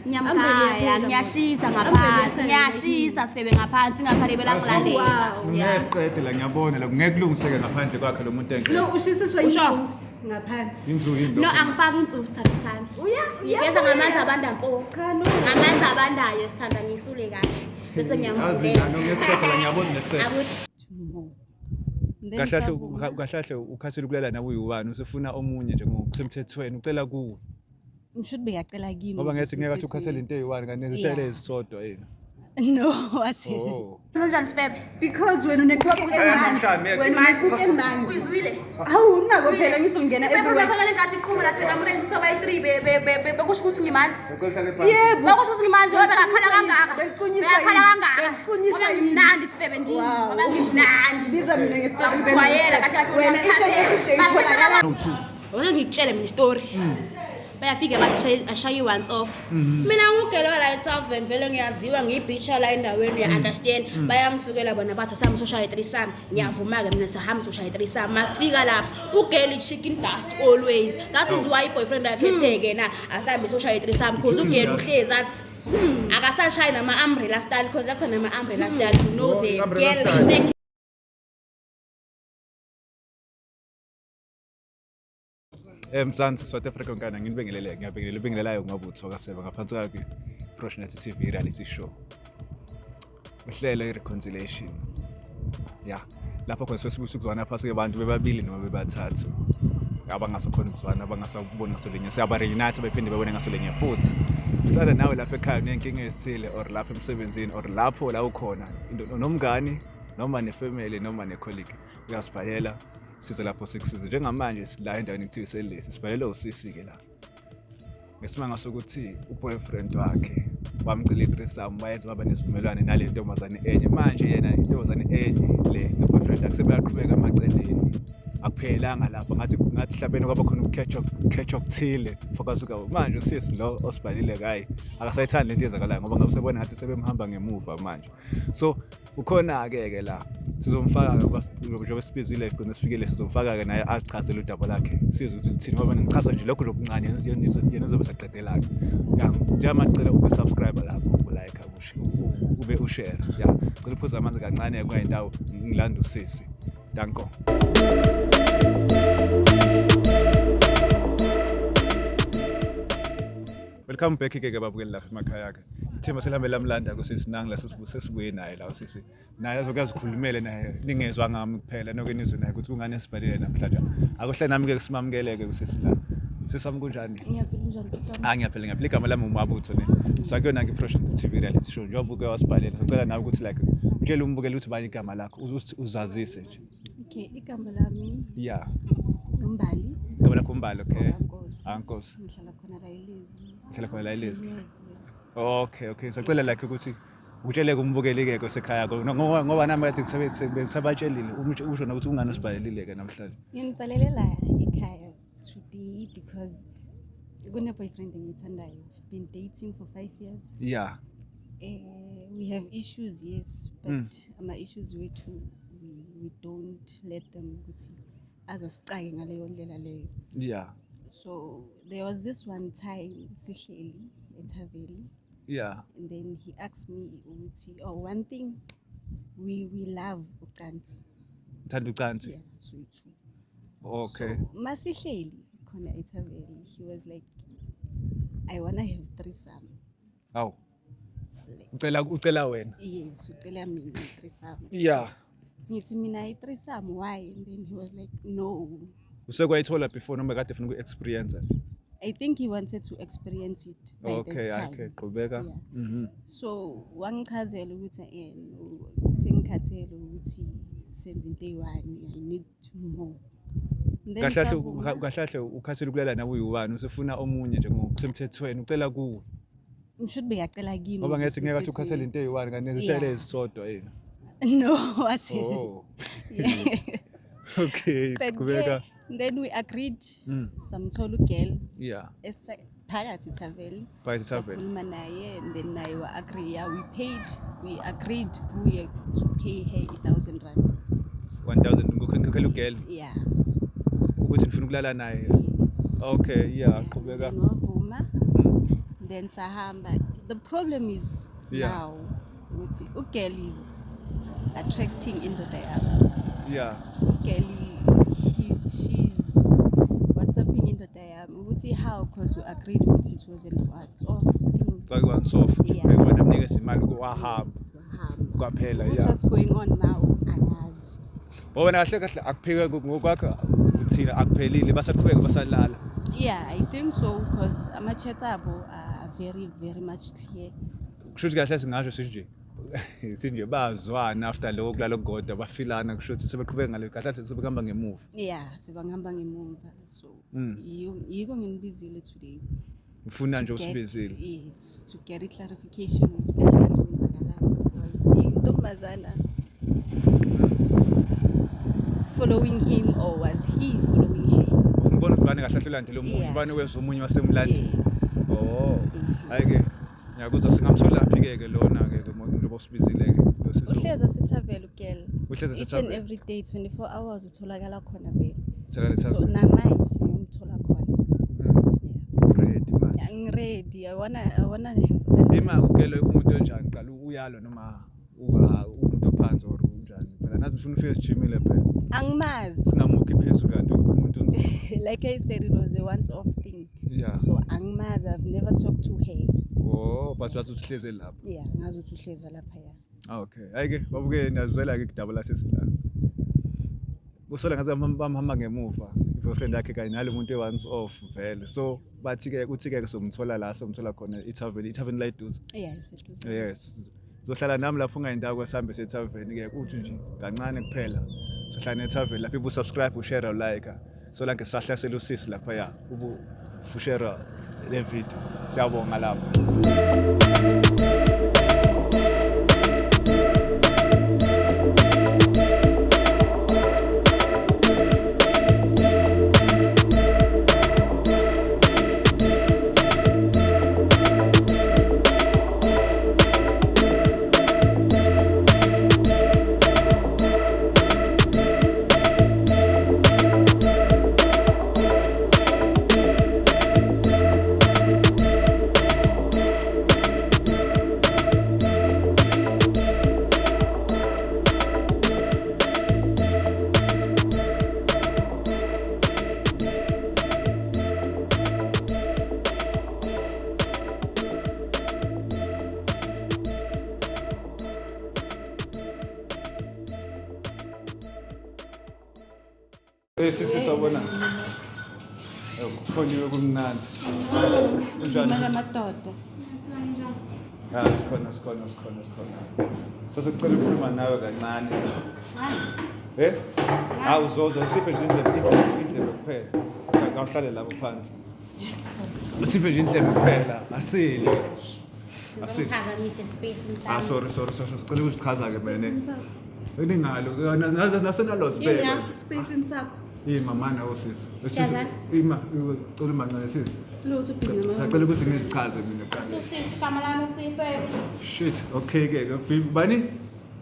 Ngiyamgaya, ngiyashisa ngaphansi, ngiyashisa sifebe ngaphansi, ngakhale belangilandela. Wow. Ngeke siqede la, ngiyabona la kungeke kulungiseke ngaphandle kwakhe lo muntu engeke. No, ushisiswa Usho? yinsu ngaphansi. Inzu yini No, lokho? angifaki insuku sithando sami. Uya, Ngigeza ngamanzi abanda mpo. Cha no. Ngamanzi abandayo sithanda ngisule kahle. Bese Yazi ngiyamvulela. nalo ngesiqede la, ngiyabona nesiqede. Akuthi More. And then Kahle kahle savuma. kahle kahle ukhathele ukulala nawe uyiwani usefuna omunye nje ngokusemthethweni ucela kuwe. Mshuthi bekacela kimi. Ngoba ngethi ngeke athi ukuthi ukhathele into eyiwani kanti Yeah. nezitele ezisodwa yena. No, wathi. Oh. kanjani sifebe? Because wena Eh, wena unekuke emanzi. Uyizwile? Hawu unako phela ngisongena Ipetroli everywhere. yakho lenkathi iqhuma lapha ekamereni sisoba yi-3 bekusho ukuthi ngimanzi. Yebo. Bekusho ukuthi ngimanzi ngoba bekakhala kangaka. Beliqunyiswa Bekakhala yini? kangaka. Beliqunyiswa Ngoba yini? ngimnandi sifebe ndini. Wow. Ngoba ngimnandi. Biza mina ngesifebe. Ngiyakujwayela kahle kahle Wena uyangikhaphela. itholakala No two. Wena ngikutshele mina story. Bayafika bathi ashaye once off. Mina ngugelo la eSouthern vele ngiyaziwa ngiyibhicha la endaweni uya understand. Bayangisukela bona bathi asami soshaya threesome. Ngiyavuma ke mina sahamba soshaya threesome. Masifika lapha ugirl chicken dust always. That is why boyfriend yakhe etheke na asambe soshaya threesome because ugirl uhlezi athi akasashayi nama umbrella style because akhona ama umbrella style you know Oh, the umbrella girl style. neck. Mzansi, South Africa nkana nginibingelele, ngiyabingelela ubingelelayo ngabutho kaSeba ngaphansi kwakhe Proshnet TV reality show. Uhlelo i-reconciliation. Ya, lapho khona sesibusa ukuzwana phasi kwabantu bebabili noma bebathathu. Abangasakhona ukuzwana, abangasaboni ngaso linye, siyaba reunite bephinde bebone ngaso linye futhi. Ngithanda nawe lapha ekhaya unenkinga ezithile or lapha emsebenzini or lapho la ukhona nomngani noma nefamily noma necolleague uyasibhalela size lapho sikusize. Njengamanje sila endaweni ekuthiwa iselesi, sibhalele usisi-ke la ngesimanga sokuthi uboyfriend wakhe wamcela i-threesome, wayenza baba nesivumelwano nale ntombazane enye. Manje yena intombazane enye le no-boyfriend wakhe sebayaqhubeka emaceleni, akuphelelanga lapho, ngathi ngathi mhlawumbe kwaba khona ukukhetha okuthile phakathi kwabo. Manje usisi lo osibhalile kayi akasayithandi lento eyenzakalayo ngoba ngabe usebona ngathi sebemhamba ngemuva manje. So ukhona-ke ke la sizomfaka-ke njengoba sibizile sigcine sifikile, sizomfaka-ke naye azichazele udaba lakhe sizwe ukuthi lithini, ngoba ngichaza nje lokhu lokuncane yena uzobe saqedela-ke. Ya, njengamanje cela ube subscribe lapho, ulike, ube ushare. Ya, cela uphuze amanzi kancane kuyindawo ngilanda usisi. Danko. Welcome back ke ke babukeli lapha emakhaya ke. Ithimba selihambe lamlanda kusisi nangi la sesibuye naye la usisi. Naye azoke azikhulumele naye ningezwa ngami kuphela noke nizwe naye ukuthi kungani esibhalile namhlanje. Akuhle nami ke simamkeleke kusisi la. Sisi wami kunjani? Ngiyaphila, unjani bhuti wami? Ah, ngiyaphila ngiyaphila, igama lami uMabutho ne. Sakuyona ke Fresh TV reality show njengoba uke wasibhalela. Sicela nawe ukuthi like utshele umbukeli ukuthi bani igama lakho uzazise nje. Okay, igama lami uMbali. Igama lakho uMbali, okay. Nkosi. Ah, Nkosi. Ngihlala khona la eLizwi. Ngihlala khona la eLizwi. Yes, yes. Okay, okay. Sacela like ukuthi utshele kumbukeli ke kosekhaya ngoba nami kade ngisabatshelile usho nokuthi ungani usibhalelile ke namhlanje. Nginibhalele la ekhaya today because kune boyfriend engiyithandayo. We've been dating for 5 years. We have issues, yes, but ama issues wethu we don't let them ukuthi azasicake ngaleyo ndlela leyo. So there was this one time sihleli eThaveli. And then he asked me ukuthi, oh, one thing we love ucansi. Uthanda ucansi? Yeah, sweet. Okay. So, masihleli khona eThaveli, he was like, I want to have threesome. Awu. Like, Ucela wena. Yes, ucela mina threesome. Ngithi mina i-threesome, why? And then he was like, no. Usekwayithola before noma kade ufuna uku-experience nje? I think he wanted to experience it by Okay, that time. okay, qhubeka. Yeah. So wangichazela ukuthi no, sengikhathele ukuthi senze into eyi-one, I need more. And then Kahle kahle savuma. kahle kahle ukhathele ukulala nawe uyiwani usefuna omunye nje ngokusemthethweni ucela kuwe. Mshuthi bekacela kimi. Ngoba ngethi ngeke athi ukuthi ukhathele into eyi-one kanti nezitshele Yeah. ezisodwa yena. No, wathi. Oh. Yeah. Okay, But qhubeka. then we agreed. Samthola ugirl. Phakathi Thaveli. Phakathi Thaveli. Sakhuluma naye and then naye wa agree. Yeah, we paid. We agreed kuye to pay her 1,000 rand. 1,000 ngikhokhela ugirl. Yeah. Ukuthi nifuna ukulala naye. Yes. Okay, yeah, qhubeka. Then wavuma. Then sahamba. The problem is now ukuthi ugirl is attracting indoda yami. Ugirl, she's whatsapping indoda yami ukuthi how, because we agreed ukuthi it was an once off thing. Kwaku-once off. Yeah. Wena mnikeza imali, wahamba. Yes, wahamba. Kwaphela. Ukuthi what's going on now angazi. Wena kahle kahle akuphike ngokwakho, uthina akuphelile, basaqhubeka basalala. Yeah, I think so, because ama-chat abo are very very much clear. Kusho ukuthi kahle singasho sinje bazwana after lokho kulala kodwa bafilana, kusho ukuthi sebeqhubeka ngale, kahle kahle sebehamba ngemuva. Yeah, sebangihamba ngemuva, so yiko nginibizile today. Ufuna nje To get- usibizile. Yes, to get a clarification ukuthi kahle kahle kwenzakalani, because intombazana following him or was he following her? Ngibona ukuthi bani kahle kahle ulandela omunye, bani wezwa omunye wasemlandela. Yes. Oh, hayi ke ngiyakuzwa. Singamthola phi ke ke lona ke njengoba usibizile ke lo sisi? Uhlezi asethaveni ugirl. Uhlezi Each and asethaveni. every day, 24 hours, utholakala khona vele. Utholakala So ethaveni. namanje singayomthola khona. Yeah. Ready manje? Ngiready. I wanna have Ima answers. ugirl umuntu onjani qala, uyalwa noma umuntu ophansi or unjani phela? Nathi ufuna ufike sijimile phela. Angimazi. Singamukhi phezulu kanti umuntu onzima. Like I said, it was a once off thing. So angimazi, I've never talked to her. Oh, but wathi uhleze lapho. Yeah, ngazi ukuthi uhlezi lapha, yeah. Okay, hayi ke babuke, niyazwela ke kudabula sesila. Kusola ngathi bamhamba ngemuva i-boyfriend yakhe kanye nalo muntu e-once off vele. So bathi ke uthi ke somthola la, somthola khona i-tavern, i-tavern la eduze. Yeah, iseduze. Yes. Uzohlala nami lapho ungayindawo, kwesihambe se-tavern ke, uthi nje kancane kuphela. Sohlala ne-tavern lapho, ibu subscribe, ushare, like. So la ngisahlasela usisi lapha ya. Ubu ushare le video. Siyabonga lapho. Eh sisi, sawubona. Kukhonyiwe kumnandi. Kunjani? Imali amadoda. Ah, sikhona, sikhona, sikhona, sikhona. Sasicela ukukhuluma nawe kancane. Eh? Hawu, uzoza usiphe nje indlebe kuphela. Singawuhlale lapho phansi. Yes. Usiphe nje indlebe kuphela. Asile. Asile. Ngizomphazamisa space. Ah, sorry, sorry, sorry. Sicela ukuzichaza ke mina. Elingalo nasenalozi vele. Inga. Space sakho. Ima mana osisi. Siyazana? Ima, cela mancane sisi. Lutho, busy nama. Ngicela ukuthi ngizichaze mina kuqala. So sisi, igama lami uPipe. Shit, okay ke. Bani?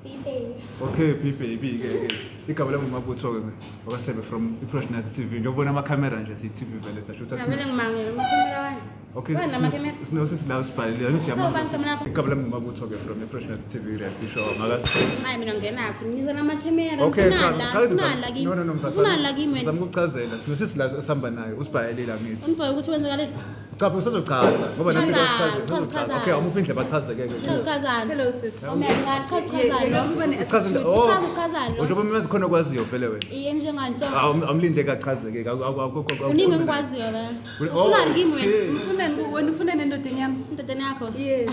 Pipe. Okay, P baby ke ke. Igama lami uMabutho ke wakasebe from iProject TV. Njengoba ama camera nje siyi TV vele sasho. Vele ngimangele amakhamera wani. Okay. Wani namakhamera? Sinosisi la usibhalile ukuthi So, bani igama lakho? Igama lami uMabutho ke from iProject TV reality show. Ngakasi. Hayi, mina ngingenaphi? Ngiza namakhamera. Okay, Ufunani la? cha, Ufunani la kimi? No, no, no, Ufunani la kimi wena? Ngizama ukuchazela. Sinosisi la esihamba naye usibhalile ngithi. Ungibheke ukuthi kwenzakaleni? Cha, usazochaza ngoba nathi Chaza, kuyasichazela. chaza, Usazochaza. chaza. Okay, awumuphi indlela achazeke ke. Chaza, chazani. Hello sis. Omncane, chaza, chazani. Kuba ne Chaza. attitude. Oh. Chaza, chazani. Njengoba umazi khona okwaziyo vele wena. Iye, njengani so. Awumlinde kachazeke. Kuningi engikwaziyo la. Ufunani kimi wena? Ufuna wena, ufuna nendodeni yami? Indodeni yakho. Yes.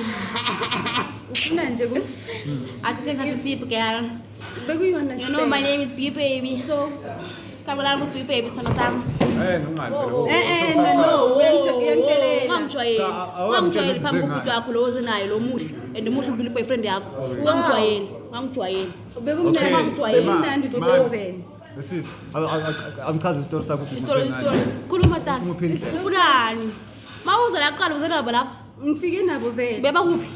Ufuna nje ku Asithi sasisiphi girl. Bekuyona. You know my name is B baby. So igama lami B baby, sithando sami. Eh, nungali phela. Eh eh, no, uyangidelela. Ungangijwayeli. Cha, awangitsheli Ungangijwayeli phambi izinto kobhuti wakho lo ozenayo, lo muhle. And muhle ukudlula i-boyfriend yakho. Ungangijwayeli. Ungangijwayeli. Bekumnandi. Ungangijwayeli. Bekumnandi 2000. Sisi, amchaze isitori sakho ukuthi Isitori, isitori. Khuluma tata. Umuphi indlela? Ufunani? Mawuza la kuqala, uze nabo lapha. Ngifike nabo vele. Bebakuphi?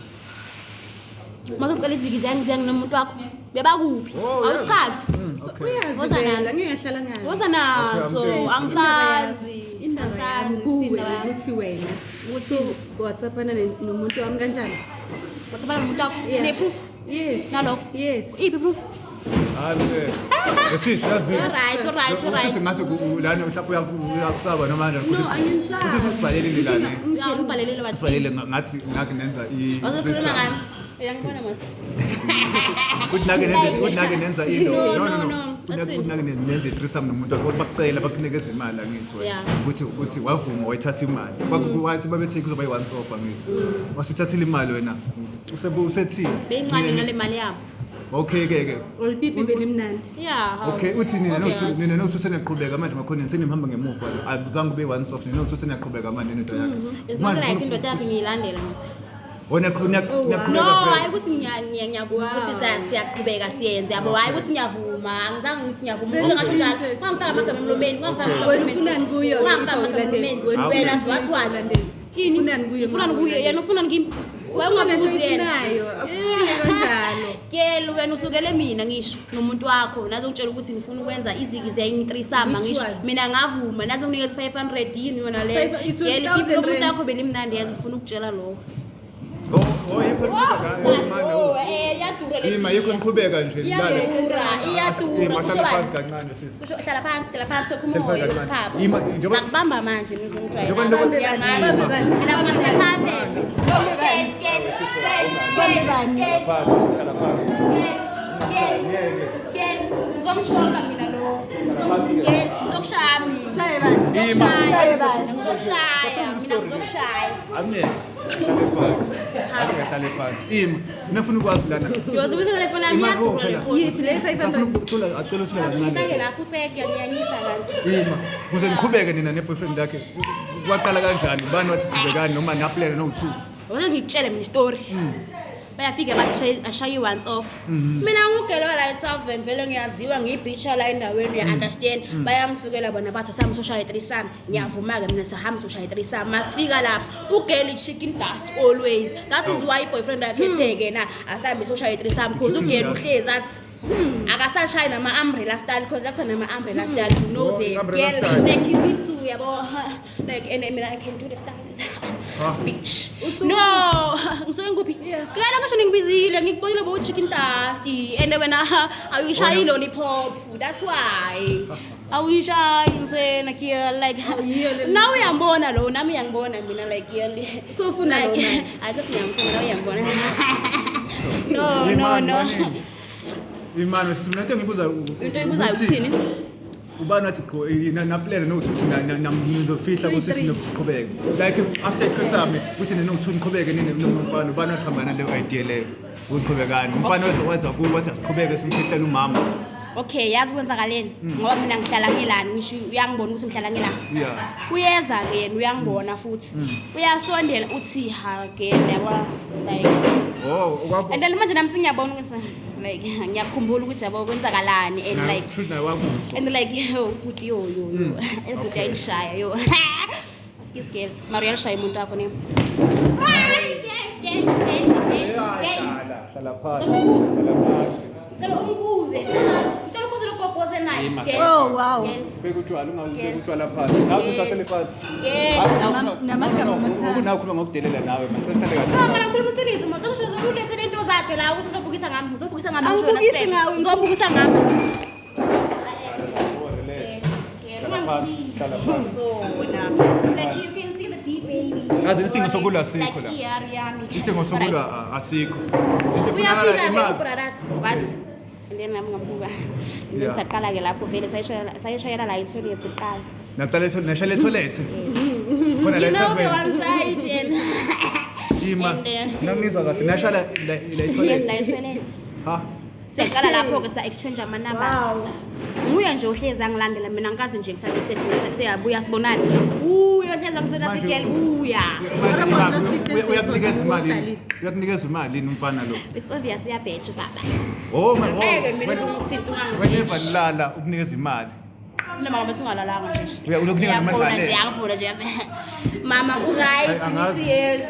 Mazocela iziki zangi zangi nomuntu wakho. Bebakuphi? Oh, yeah. Awusichazi. So, uyazi Woza vele, nazo. ngingahlala ngazi. Woza nazo, Okay, angisazi. Indaba yami Angisazi kuwe isindaba yakho. ukuthi wena ukuthi WhatsAppana nomuntu wami kanjani? WhatsAppana nomuntu wakho? Yeah. Une-proof? Yes. Nalokho? Yes. Iphi proof? Hayi Sisi yazi. Alright, alright, alright. Sisi ngase lana mhlawumbe uyakusaba noma kanjani. No, angimsabi. Usisi usibhalelile lana. Ya, ungibhalelile wathi. Usibhalele ngathi ngake nenza i Wazokhuluma ngami. Uyangibona mos. Kuthi nake nenza into. No, no, no. Kuthi Athini? nake nenza i-threesome nomuntu wakho bakucela bakunikeza imali angithi wena. Ukuthi wavuma wayithatha imali. Wathi babethe kuzoba i-one off angithi. Wasuthathile imali wena. Usebe usethini? Beyincane nale mali yabo. Okay ke ke. Olipipi belimnandi. Yeah. Okay, uthi nina Obvious. nothi nina nothi seniyaqhubeka manje makhona senihamba ngemuva akuzange kube one off nina nothi seniyaqhubeka manje nendoda yakhe. It's not like indoda yakhe ngiyilandela mos. Wona Oh, wow. niyaqhubeka No, hayi vele. ukuthi ngiyavuma ukuthi siyaqhubeka siyenze yabo. Hayi ukuthi ngiyavuma, angizange ngithi ngiyavuma. Then Ngizole ngasho njalo. princess. Ungangifaka amagama emlomeni, ungangifaka amagama Wena emlomeni. ufunani kuyo? Ungangifaka amagama emlomeni. Wena Wena ufunani wathi kuyo? wathi. Ini? Ufunani kuyo? Ufunani kuye? Yena ufunani kimi? Wena Ufuna lento ungabuzi yena. oyifunayo, akushiye kanjalo. Girl, wena usukele mina ngisho nomuntu wakho nazo ngitshela ukuthi ngifuna ukwenza iziki zengi-threesome Which ngisho was? mina ngavuma nazo nginikeza 500 yini yona leyo. It was Girl, 1000 ipipi lomuntu rand. wakho belimnandi yazi ngifuna ukutshela lokho. Oh, yikho niqhubeka manje. Oh, iyadura le Ima yikho niqhubeka nje nilale. Iyadura, iyadura. Ima Kusho hlala bani? phansi kancane sisi. Kusho hlala phansi, hlala phansi kwekho Hlala umoya phansi kancane. uphapha. Ima Ngakubamba manje mina ngizongijwayela. Njengoba Bambe bani? Mina ngase-perfect. Bambe bani? Bambe bani? Phansi, hlala phansi. Ngeke. Girl, ngizomshoka mina lo. Girl, ngizokushaya mina. Shaye bani? Ngizokushaya. Shaye bani? Ngizokushaya. Mina ngizokushaya. Amne. Hlale phansi. Ake hlale phansi. Ima, mina ngifuna ukwazi lana. Yoze ukuthi ngale phone yami Ima, iyadura le phela. phone. Yiphi le 500? Safuna ukuthula acela uthula Ngifake kancane. lapho utseke ngiyanyisa kanti. Ima, kuze niqhubeke nina ne-boyfriend yakhe. Kwaqala kanjani? Ubani wathi qhubekani noma naplana no-two? Wena ngikutshele mina story. Bayafika bathi ashaye once off. Mina ngugelo la eTavern vele ngiyaziwa ngiyibhicha la endaweni, uya understand. Bayangisukela bona bathi asami soshaya threesome. Ngiyavuma ke mina sahamba soshaya threesome. Masifika lapha ugirl chicken dust always. That is why boyfriend yakhe etheke na asambe soshaya threesome because ugirl uhlezi athi akasashayi nama umbrella style because akhona nama umbrella style, you know Oh, the umbrella girl style. like you need to yabo like and mina I can do the styles, bitch. No, ngisuke ngikuphi? Yeah. Kala ngisho ningibizile ngikubonile bo chicken dust and wena awuyishayi lollipop, that's why awuyishayi ngiswena girl like Oh, yiyo le- now uyangibona lo nami uyangibona mina like girl. So ufuna lo like manje? Hayi siyangifuna la uyangibona. No, no, no. Imani sisi mina into engibuza Into ebuzayo ukuthini? Ubani wathi qho naplana nokuthi nizofihla ukuthi Three, three. sinokuqhubeka like after threesome ukuthi ninokuthi niqhubeke nini nomfana ubani wathi naleyo idea leyo ukuqhubekani umfana weza waza kuwe wathi asiqhubeke simfihlele umama? Okay, yazi kwenzakaleni ngoba mina ngihlala ngilana ngisho uyangibona ukuthi ngihlala ngilana. Uyeza ke yena uyangibona futhi uyasondela uthi ha ke yabo like Oh, okwakho. And then manje nami sengiyabona ukuthi like ngiyakhumbula ukuthi yabo kwenzakalani and like shoot naye wakuzwa. And like yo bhuti yo yo yo ebhuti ayishaya yo excuse girl mara uyalishaya umuntu wakho ne. Ay, girl, girl, girl, girl, girl. Hlala, hlala phansi. Cela umkhuze. Hlala phansi. Cela umkhuze. Cela umkhuze lokubhobhoze naye. Ima. Girl. Oh, wow. Girl. Beka utshwala ungabeki utshwala phansi. Nawe sesashele phansi. Girl. Namagama amathathu. Okunawe ukhuluma ngokudelela nawe manje uhlale kahle. No, mina ngikhuluma iqiniso mos sekusho ulethe lento zakhe la usuzobukisa ngami uzobukisa ngami. Angibukisi ngawe. Uzobukisa ngami. Oh, relax. Hlala phansi, hlala phansi. Zona. Like you can see the big baby. Yazi isidingo sokulwa asikho la. Like ER yami. Isidingo sokulwa asikho. Into efunakala Uyafika ke imali. ubrothers wathi and then nami ngambuka and then saqala ke lapho vele sayishayela la i-toilet iqala. Naqala nashayela e-toilet. Khona la You know the e-tavern. one side and Ima. And, Nangizwa kahle nashayela la la yes, e-toilet. la i-toilet. Ha? Siyaqala lapho-ke sa-exchange ama-numbers. Nguye nje ohlezi angilandela mina ngikaze nje ngifake i-text ngathi seyabuya sibonane uye ohlezi angitshela Manje- athi girl uya. Manje about imali, last week Thursday? uyakunikeza imali Ubhalile. Uyakunikeza imali yini umfana lo? It's obvious iyabheja baba. Oh my Ngeke god. mina ngizomthinta. Whenever lala ukunikeza imali. Noma ngabe singalalanga nje nje. Uyakunika noma Uyafona ngalele. nje angifuna nje yazi mama u-right. Ayi, angazi. Ngithi yes.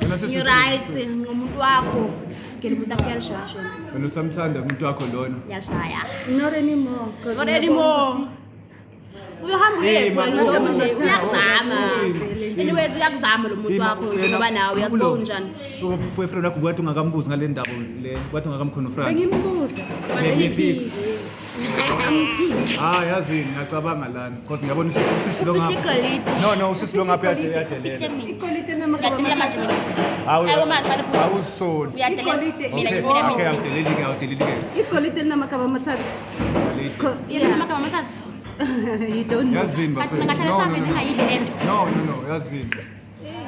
Wena sesi Ngi-right ngomuntu wakho ngele umuntu wakho uyalishaya shona. Wena usamthanda umuntu wakho lona. Uyalishaya. Not anymore. 'Cause Not ngiyabona anymore. ukuthi Uyohamba uye Eh, ma- wena nje nje Oh, uyakuzama. eh, Anyways uyakuzama lo muntu wakho njengoba nawe uyazibona unjani. Boyfriend wakho kwathi ungakambuzi ngale ndaba le, kwathi ungakamkhona. Bengimbuza. Bengiphika. Ah, yazi ngiyacabanga lana because ngiyabona usisi lo Ufihla ngapha. igolide. No, usisi lo ngapha uyadelela. Ufihle mina. Igolide namagama Uyadelela manje amathathu. mina. Hawu. Awu, ma, qala futhi. Awusoli. Uyadelela. Igolide. Mina Okay, mina okay, mina. awudeleli ke, awudeleli ke. Igolide linamagama amathathu. Awudeleli. Yena amagama amathathu. You don't know. Yazini But bafethu. mina ngahlala No, no, thaveni no. ngingayidli lento. No, yazini.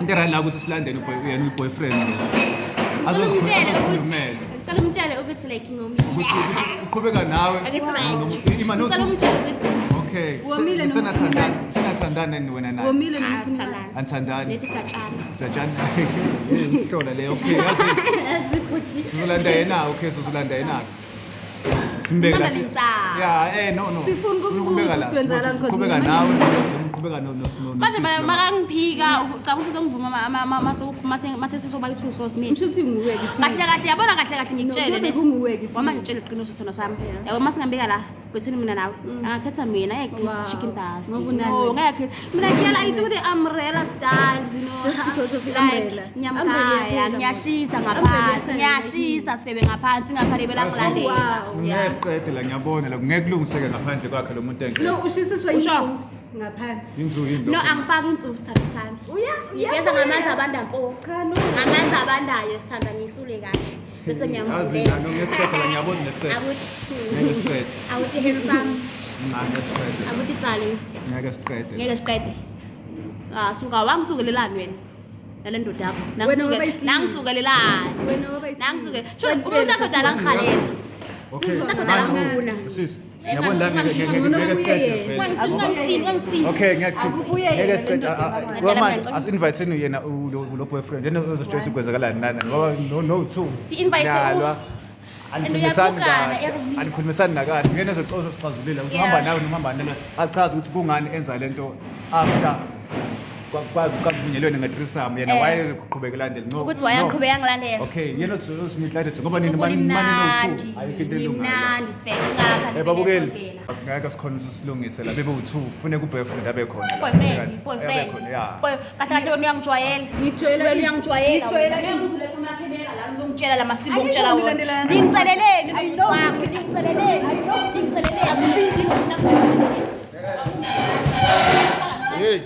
Into right la ukuthi silandele yena uboyfriend. Ngicela umtshele ukuthi Azozikhulumela. ngicela umtshele ukuthi like ngomile. Ukuthi uqhubeka nawe. Akithi like. Ima no. Ngicela umtshele ukuthi Okay. Womile noma Senathandana, senathandana ni wena naye. Womile noma Ah, ufuna sithandana. Anithandani. Nethi siyatshana. Satshana. Ihlola leyo. Okay, yazini. Azikuthi. Sizolanda yena, okay, sizolanda yena. Simbeke la. Namba lingisa. Yeah, no. Sifuna ukumbuza Ukubeka la. ukuthi kwenzakalani, 'cause Qhubeka mina nawe, qhubeka no. Manje makangiphika ucabanga ukuthi uzongivuma mase sesoba yi-two source mina. Ngisho ukuthi nguwe-ke Kahle kahle yabona kahle kahle ngikutshele kuyobe ne. kunguwe-ke Wama ngitshele iqiniso sithando sami. Yabo mase ngambeka la between mina nawe. Angakhetha mina ngeke Wow. chicken dust. Ngoba unani No, wena? ngeke. Mina ngiyala I do the umbrella styles, you know. Just because of the Like, umbrella. Ngiyamkhaya, Umbrella iyaphela, ngiyashisa Umbrella ngaphansi, iyaphela. ngiyashisa sifebe ngaphansi ngakhalebe la ngilandela. Wow. Ngeke siqede la ngiyabona la ngeke kulungiseke ngaphandle kwakhe lo muntu engeke. No, ushisiswa Usho? yinto ngaphansi. Inzu yini No, lokho? angifaki insuku sithando sami. Uya, Ngigeza ngamanzi abanda mpo. Cha no. Ngamanzi abandayo sithanda ngisule kahle. Bese Yazi ngiyamvulela. la no ngesiqede la ngiyabona nesiqede. Akuthi Ngeke siqede. akuthi handsome, Cha ngeke siqede. akuthi darlings. Ngeke siqede. Ngeke siqede. Ah, suka wangisukelelani wena? Nale ndoda yakho. Wena ngoba isilima. Nangisukelelani. Wena ngoba isilima. Nangisuke. Sho umuntu akho dala ngikhalela. Okay. Umuntu akho dala ngifuna. Sisi. Ngiyabona la ngeke ngeke siqede vele. Wangithini wangithini wangithini. Okay, ngiyakuthi. Akubuye Ngeke yena siqede. le ndoda yakho. Ngoba manje asi-invite yena lo boyfriend. Yena uzositshela ukuthi kwenzakalani nani ngoba no two. Si-invite Nalwa. Anikhulumisani uyabukana kahle. every week. Anikhulumisani nakahle. Yena uzoxoxa usixazulula. Uzohamba nawe noma uhamba nawe. Achaze ukuthi kungani enza lento after kwakuvunyelwene nge-threesome yena Eh. wayeqhubeka elandela. No. Ukuthi no. wayangiqhubeka ngilandela. Okay, yena uzosinitlatise ngoba nini mani no two. Ayikho into elungayo. Mnandi sifebe ngapha. Eh babukeli, ngeke sikhona ukuthi silungise la bebe u2 kufuneka uboyfriend abe khona la. Boyfriend, Abe boyfriend. khona, yeah. Boy, kahle kahle wena uyangijwayela. Ngikujwayela Wena ini? uyangijwayela. Ngikujwayela Ngeke ini? uzuletha amakhemera la uzongitshela la masimba Angisho ongitshela wona. ngilandelana nawe. Ningiceleleni. I know. Ningiceleleni. I know ningiceleleni. Akusiki lo muntu akho. Hey.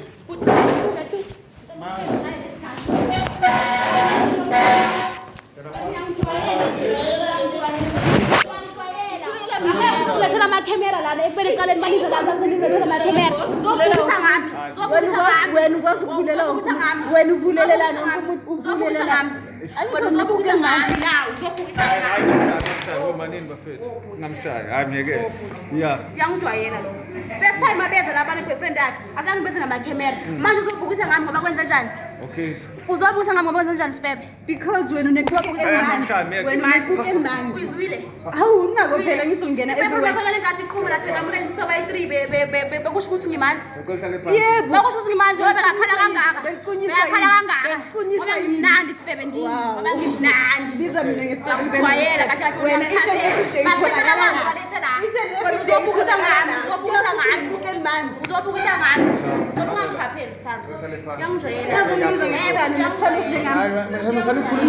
Ulethela amakhemera lana ekubeni ekuqaleni manize la nilethela amakhemera. Zobukisa ngami. Zobukisa ngami. Wena ukwazi ukuvulela Zobukisa ngami. wena uvulelelana Zobukisa uvulelela ngami. Wena uzobukisa ngami. Ya, uzobukisa ngami. Hayi manini bafethu. Ngamshaya. Hayi ngeke. Yeah. Uyangijwayela lo. First time abeza lapha ne-boyfriend yakhe, azange beze namakhemera. Manje uzobukisa ngami ngoba kwenze njani? Okay. Uzobukisa ngami ngoba kwenze njani Sibebe? Because wena unekuke emanzi. Wena unekuke emanzi. Uyizwile? Hawu unako phela ngisho ngena I-boyfriend everywhere. yakho ngale nkathi iqhuma lapha ekamereni sisoba yi-3 bekusho ukuthi ngimanzi. Yebo. Bakusho ukuthi ngimanzi ngoba bekakhala kangaka. Beliqunyiswa Bekakhala yini? kangaka. Beliqunyiswa Ngoba yini? ngimnandi Sibebe ndini. Wow. Ngoba ngimnandi. Biza mina ngesibebe. Ngiyakujwayela kahle kahle Wena each and every day Makhemera utholakala. abantu balethe la. Each and every Wena day uzobukisa ngami, utholakala. uzobukisa ngami. Unekuke emanzi. Uzobukisa ngami. Cela ungangiphapheli sami. Uyangijwayela. Uzongibiza ngesithando, nesithando esinjengami.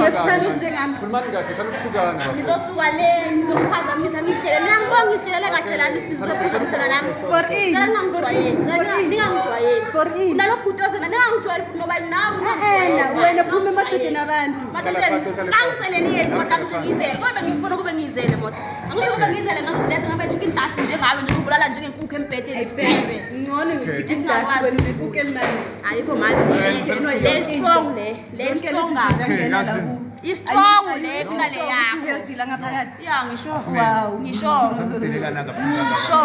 Nesithando esinjengami. Khulumani kahle, sanukuthukana bafethu. Ngizosuka le ngizokuphazamisa ngihlele. Mina ngibonga ngihlelele kahle la nizophazamisana nami. For ini? Cela ningangijwayeli. Cela ningangijwayeli. For ini? Nalo bhuti ozena ningangijwayeli futhi ngoba nawe Ena wena phuma emadodeni abantu. Madodeni, angiceleni yena ngoba mhlawumbe ngiyizele. Kodwa bengifuna kube ngiyizele mos. Angisho kube ngiyizele ngangiziletha ngabe chicken dust njengawe nje ubulala njengenkukhu embhedeni. Sibebe. Ngcono nge-chicken dust wena unekuke emanzi. Ayikho manje. Le strong le, le strong kabi. Okay, yazi. I-strong le kunale yakho. Healthy la ngaphakathi. Ya ngisho. Wow. Ngisho. Sanukudelelana kakhulu. Ngisho.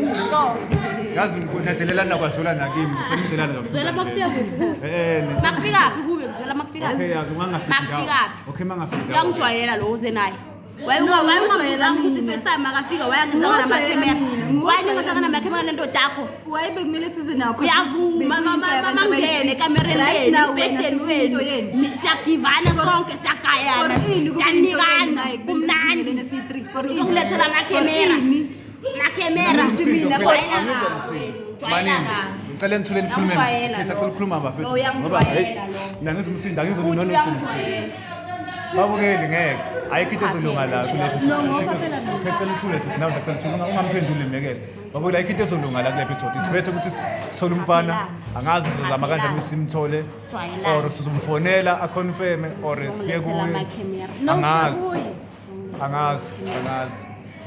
Ngisho. Yazi nadelelana kwazwela nakimi, sanukudelelana kakhulu. Zwela makufika kuphi kuwe? Eh eh. Makufika phi kube ngizwela makufika phi? Okay, mangafiki ndawo. Makufika phi? Okay, mangafiki ndawo. Uyangijwayela lo uze naye. No, Wayengijwayela ukuthi mina. first time akafika wayangizanga Ngokujwayela namakhemera. mina, ngokujwayela Wayengizanga mina. namakhemera nendoda yakho. Why bekumele size nakho? Uyavuma mangene ekamereni Right lenu, now wena embhedeni sekuyinto wenu. yenu. Siyagivana sonke, siyagayana, For ini kube into yenu siyanikana, naye, kumele kumnandi. sivumelene siyi-three. For ini? Uzongilethela For amakhemera. ini? Amakhemera. Ngithi mina, Ngijwayela Angizwa ngawe. umsindo. Ujwayela Manini, kabi. ngicela nithule nikhulume. Uyangijwayela Mfethu, lo. acela ukukhuluma bafethu. Lo Ngoba, hey, uyangijwayela lo. mina ngizwa umsindo, angizwa Uthi noma uthini. uyangijwayela. Babukeli ngeke. Ayikho into ezolunga la kule episode. Ngicela uthule sisi nawe ngicela uthule ungamphenduli mekele. Babukeli ayikho into ezolunga la kule episode. It's better ukuthi sithole umfana angazi uzozama kanjani ukuthi simthole Jwayelana. or sizomfonela aconfirme or siye Uzongilethela kuye. amakhemera. Angazi. Siyakuye. Angazi, angazi.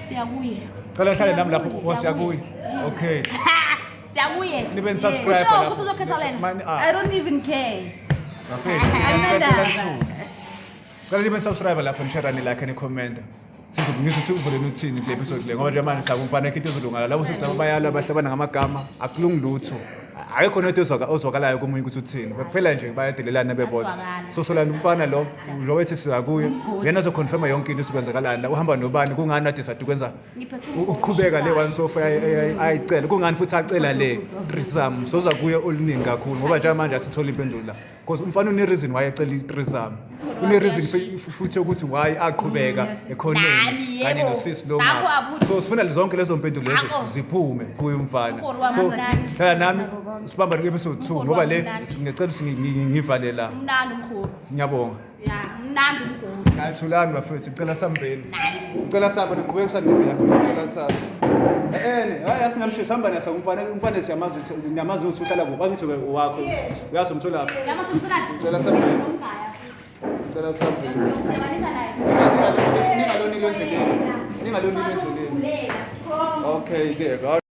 Siyakuye. Cela uhlale nami lapho wasiyakuye. Okay. Siyakuye. Nibe nisubscribe Usho lapho. ukuthi uzokhetha wena. Mani ah. I don't even care. Bafethu, ngicela nithule. Cela nibe subscribe lapho nishare ni like ni comment. Sizokungisa ukuthi uvuleni uthini kule episode le ngoba nje manje sakumfana into ezolunga labo sisi labo bayalwa bahlabana ngamagama akulungi lutho. Akekho nothi ozwakalayo komunye ukuthi uthini. Kuphela nje bayadelelana bebodwa. Azwakala. So solana umfana lo lo wethi siza kuye. Yena ozoconfirma yonke into esikwenzakalani la uhamba nobani kungani ade sathi kwenza Ngiphethe ukuqhubeka le one sofa ayicela kungani futhi acela le threesome soza kuye oluningi kakhulu ngoba njengamanje asithole impendulo la because umfana une reason why ecela i-threesome une reason futhi yokuthi why aqhubeka ekhoneni Nani, kanye yebo. nosisi lo Nakho ngapha. abuthi. So sifuna zonke lezo mpendulo lezo Nakho. ziphume kuye umfana. Umholi wami So mnandi. hlala nami sibambane ku-episode 2 Umholi ngoba wami le mnandi. ngicela ukuthi ngivale la. Mnandi umholi. Ngiyabonga. Ya, mnandi umholi. Ngathulani bafethu ngicela sambeni. Ngicela samba niqhubeke kusandebe yakho ngicela samba. Eh hayi asingamshisi hamba nasa umfana umfana siyamazi ukuthi ngiyamazi ukuthi uhlala kuphi angithi owakho. Uyazi umtholaphi. Yama simtholaphi. Ngicela sambeni. Ngizomgaya futhi. Ngicela sambeni. Ngikuhlukanisa naye. Ningaloni endleleni. Ningaloni endleleni. Ulela strong. Okay ke.